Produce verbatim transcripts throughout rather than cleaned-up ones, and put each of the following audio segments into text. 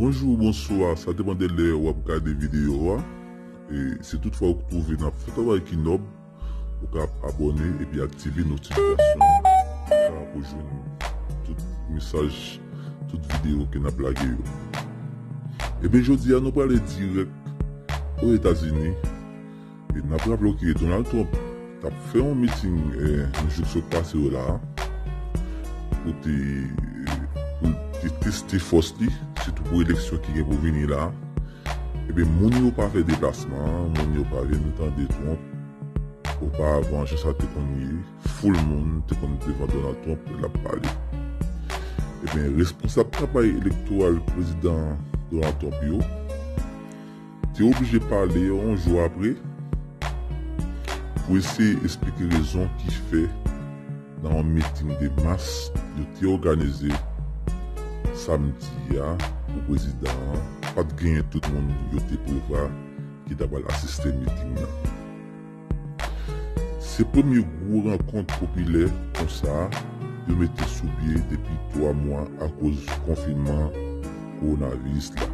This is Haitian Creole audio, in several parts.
Bonjou, bonswa, sa depann de lè w ap gade videyo a. E si toutfwa ou twouve n ap fè yon travay ki nòb, ou ka abòne epi aktive notifikasyon pou w jwenn tout mesaj, tout videyo ke n ap lage yo. Ebyen, jodi a, nou prale dirèk Ozetazini. E n ap raple w ke Donald Trump t ap fè yon miting, eh, nan jou k sot pase yo la, pou te, pou te teste fòs li, sitou pou eleksyon ki gen pou vini la. Ebyen, moun yo pa fè deplasman, moun yo pa vin tande Trump. Oparavan, jan sa te konn ye, foul moun te konn devan Donald Trump lè l ap pale. Ebyen, responsab kanpay elektoral prezidan Donald Trump yo te oblije pale yon jou apre pou eseye esplike rezon ki fè nan yon miting de mas yo te òganize samdi a pou prezidan an, pa t genyen tout moun yo te prevwa ki ta pral asiste miting nan. Se premye gwo rankont popilè konsa yo mete sou pye depi twa mwa akoz konfinman kowonaviris la.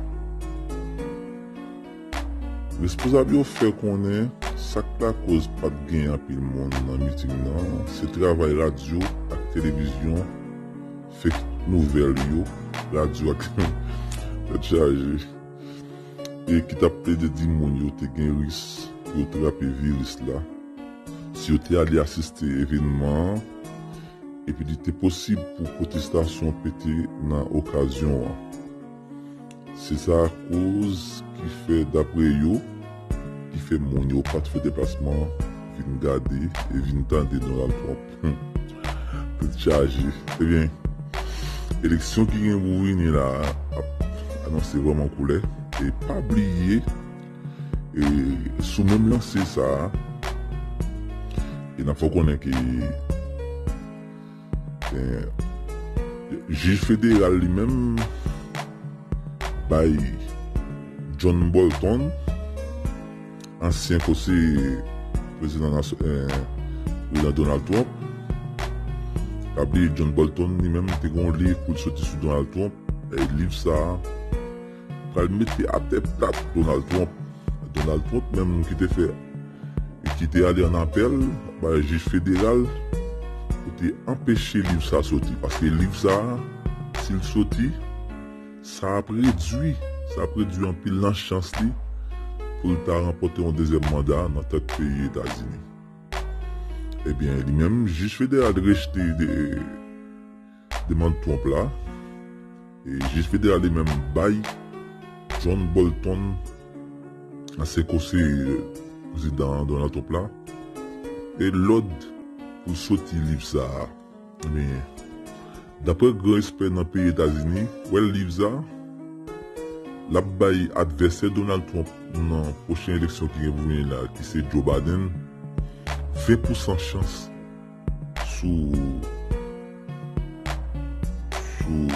Responsab yo fè konnen sa k lakoz pa t gen anpil moun nan miting nan, se travay radyo ak televizyon, fake nouvèl yo, radyo ak tèt chaje, e ki t ap plede di moun yo te gen risk pou yo trape viris la si yo te ale asiste evènman an, epi li te posib pou pwotestasyon pete nan okazyon an. Se sa koz ki fè, dapre yo, ki fè moun yo pa t fè deplasman vin gade e vin tande Donald Trump. Tèt chaje. Ebyen, eleksyon ki gen pou vini la a ap anonse vrèman koulè. E pa bliye, e sou menm lanse sa a, e n ap fè w konnen ke, eh, jij federal li menm bay John Bolton, ansyen konseye prezidan nasyon, eh, prezidan Donald Trump. Pa bliye John Bolton li menm te gen yon liv pou l soti sou Donald Trump. E liv sa a pral mete atè plat Donald Trump. Donald Trump menm ki te fè, ki te ale an apèl bay jij federal pou te anpeche liv sa soti. Paske liv sa a, si l soti, sa ap redui, sa ap redui anpil nan chans li pou l ta ranpòte yon dezyèm manda nan tèt peyi Etazini. Ebyen, li menm, jij federal rejte de, demann Trump la. E jij federal li menm bay John Bolton, ansyen konseye prezidan Donald Trump la, e lòd pou l soti liv sa a. Men, dapre gran ekspè nan peyi Etazini, wè liv sa a, l ap bay advèsè Donald Trump nan pwochen eleksyon ki gen pou vini la, ki se Joe Biden, ven pousan chans sou, sou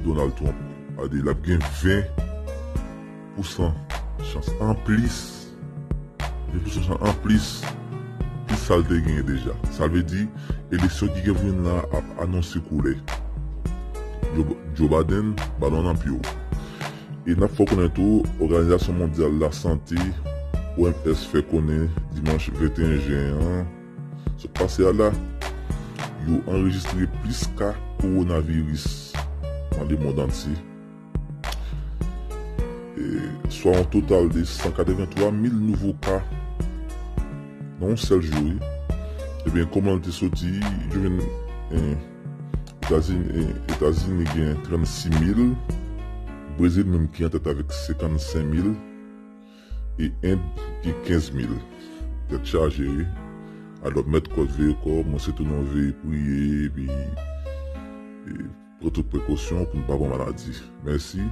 Donald Trump. Sa vle di, l ap gen ven pousan chans anplis, ven pousan chans anplis, plis sa l te genyen deja. Sa vle di, eleksyon ki gen pou vin la ap anonse koulè. Joe, Joe Biden, balon nan pye w. E n ap fè w konnen tou, Òganizasyon Mondyal Lasante, O M S, fè konnen dimanch venteyen jen an, sot pase a la, yo anrejistre plis ka kowonaviris nan lemonn antye. E, swa yon total de san katrevenntwa mil nouvo ka nan yon sèl jou, wi. Ebyen, kòman l te soti, yo jwenn, eh, Etazini, eh, Etazini gen trannsis mil, Brezil menm ki an tèt avèk senkannsenk mil, e End gen kenz mil. Tèt chaje, wi. Alò, mèt kò, veye kò, mwen swete nou veye priye, epi, e, pran tout prekosyon pou n pa pran maladi. Mèsi.